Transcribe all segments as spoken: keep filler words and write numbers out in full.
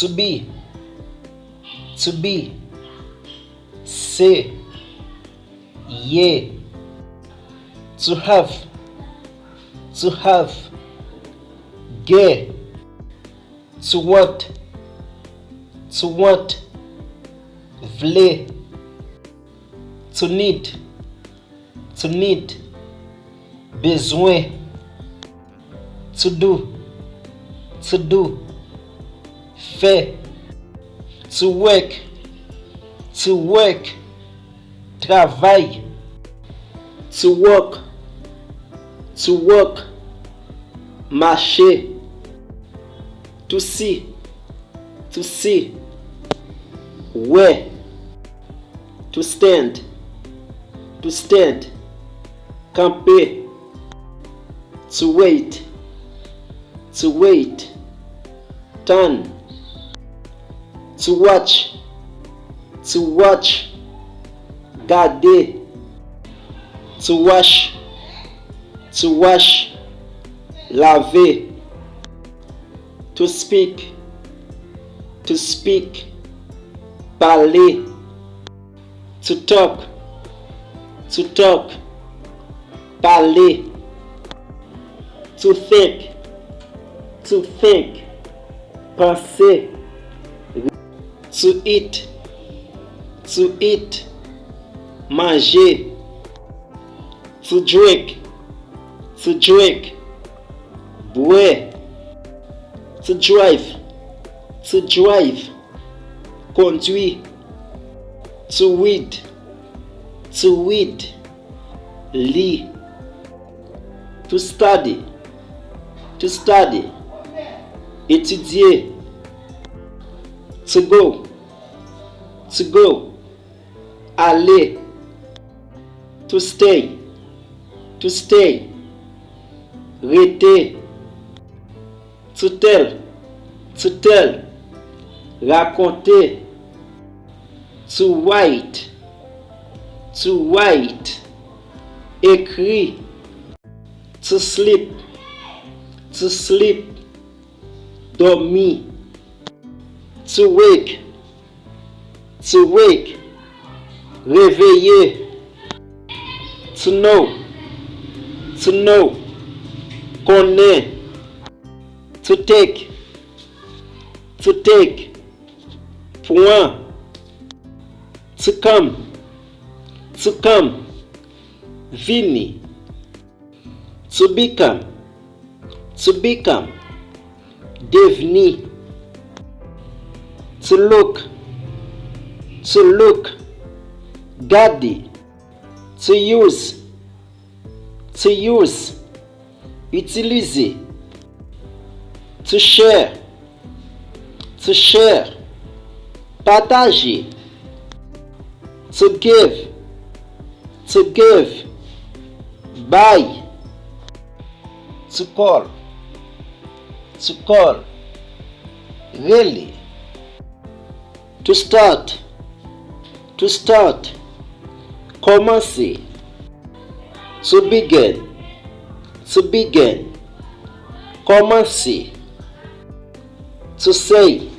To be. To be. Se. Ye. To have. To have. Gen. To want. To want. Vle. To need. To need. Bezwen. To do. To do. Fè. To work. To work. Travay. To walk. To walk. Mache. To see. To see. Wè. To stand. To stand. Kanpe. To wait. To wait. Tann. To watch. To watch. Gade. To wash. To wash. Lave. To speak. To speak. Pale. To talk. To talk. Pale. To think. To think. Panse. To eat. To eat. Manje. To drink. To drink. Bwè. To drive. To drive. Kondwi. To read. To read. Li. To study. To study. Etidye. To go. To go. Ale. To stay. To stay. Rete. To tell. To tell. Rakonte. To write. To write. Ekri. To sleep. To sleep. Dòmi. To wake. To wake. Reveye. To know. To know. Konnen. To take. To take. Pran. To come. To come. Vini. To become. To become. Devni. To look. To look. Gade. To use. To use. Itilize. To share. To share. Pataje. To give. To give. Bay. To call. To call. Rele. To start. To start. Kòmanse. To begin. To begin. Kòmanse. To say.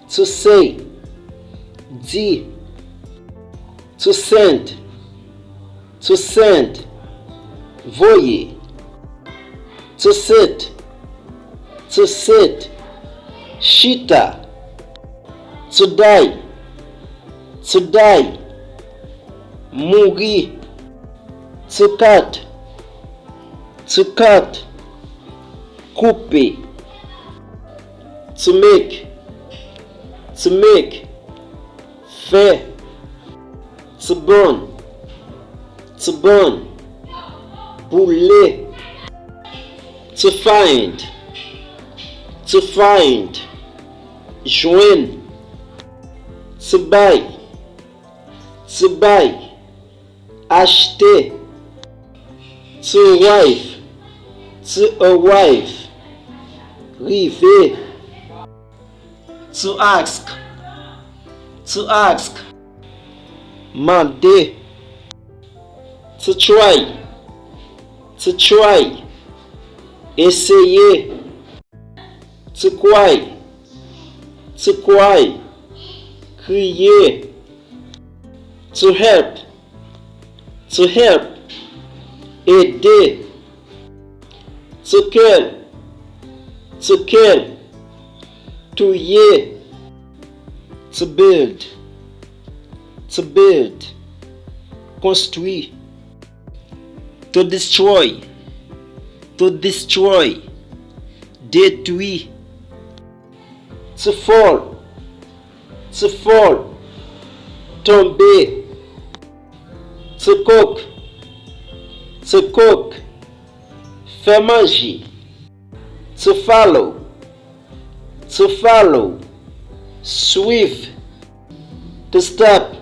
To say. Di. To send. To send. Voye. To sit. To sit. Chita. To die. To die. Mouri. To cut. To cut. Koupe. To make. To make. Fè. To burn. To burn. Boule. To find. To find. Jwenn. To buy. To buy. Achte. To arrive. To arrive. Rive. To ask. To ask. Mande. To try. To try. Eseye. To cry. To cry, kriye. To help, to help, ede. To kill, to kill, touye. To build, to build, konstwi. To destroy, to destroy, detwi. To fall, to fall, tonbe. To cook, to cook, fè manje. To follow, to follow, swiv. To stop,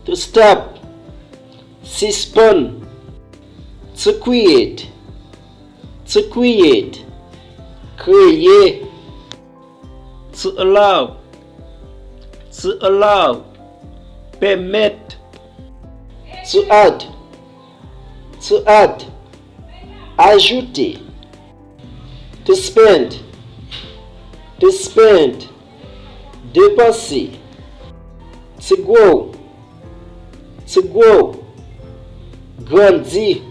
to stop, sispann. To create, to create, kreye. To allow, to allow, pèmèt. To add, to add, ajoute. To spend, to spend, depanse. To grow, to grow, grandi.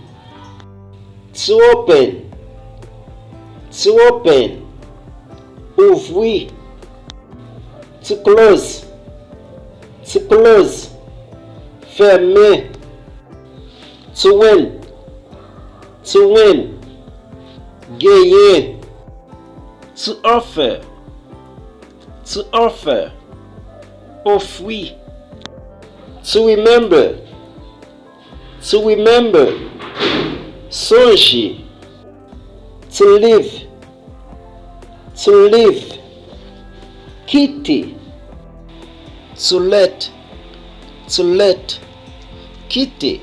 To open, to open, ouvri. To close, to close, fèmen. To win, to win, genyen. To offer, to offer, ofri. To remember, to remember, sonje. To leave, to leave, kite. To let, to let, kite.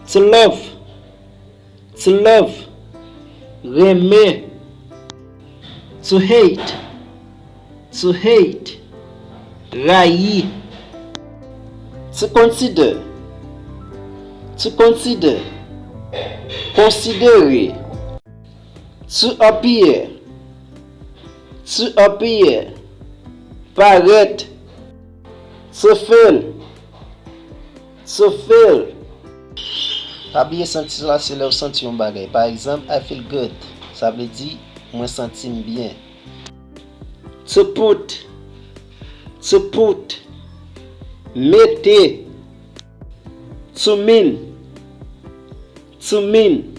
To love, to love, renmen. To hate, to hate, rayi. To consider, to consider, konsidere. To appear, to appear, parèt. To feel, to feel. Pa bliye santi la se lè w santi yon bagay. Pa egzanp, I feel good. Sa vle di, mwen santi m byen. To put, to put, mete. To mean, to mean,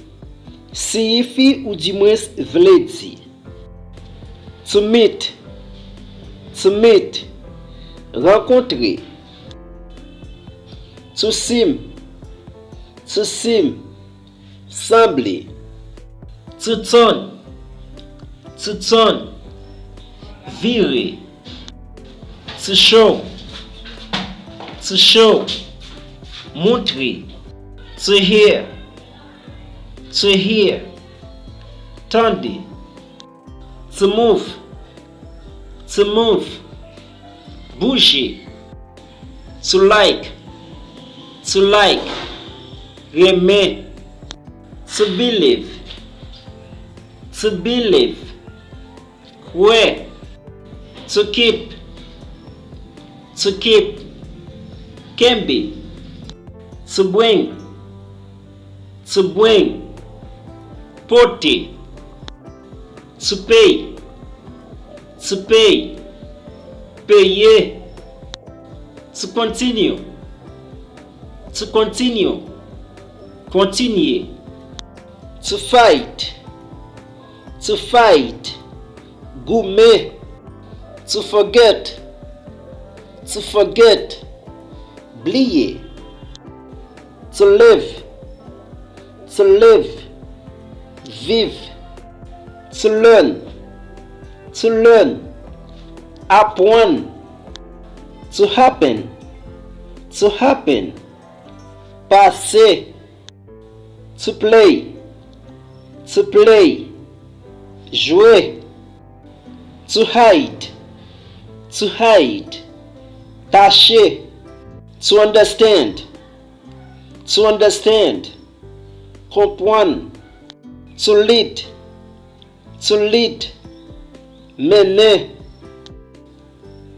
siyifi oudimwens vle di. To meet, to meet, rankontre. To seem, to seem, sanble. To turn, to turn, vire. To show, to show, montre. To hear, to hear, tande. To move, to move, bouje. To like, to like, renmen. To believe, to believe, kwè. To keep, to keep, kenbe. To bring, to bring, pote. To pay, to pay, peye. To continue, to continue, kontinye. To fight, to fight, goumen. To forget, to forget, bliye. To live, to live, viv. To learn, to learn, aprann. To happen, to happen, pase. To play, to play, jwe. To hide, to hide, kache. To understand, to understand, konprann. To lead, to lead, mennen.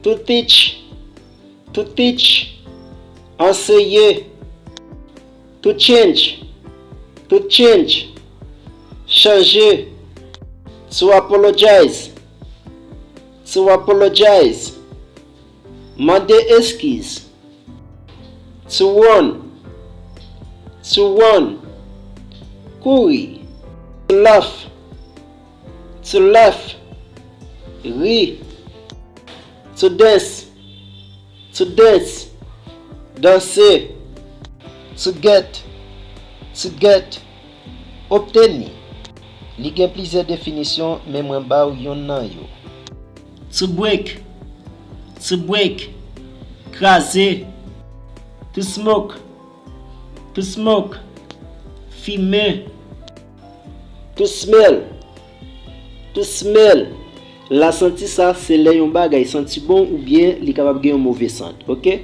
To teach. To teach. Anseye. To change. To change. Chanje. To apologize. To apologize. Mande eskiz. To run. To run. Kouri. To laugh. To laugh. Ri. To dance. To dance. Danse. To get. To get. Obteni. Li gen plizyè definisyon, men mwen ba w youn nan yo. To break. To break. Kraze. To smoke. To smoke. Fimen. To smell. To smell. La santi sa, se lè yon bagay santi bon oubyen li kapab gen yon move sant, oke?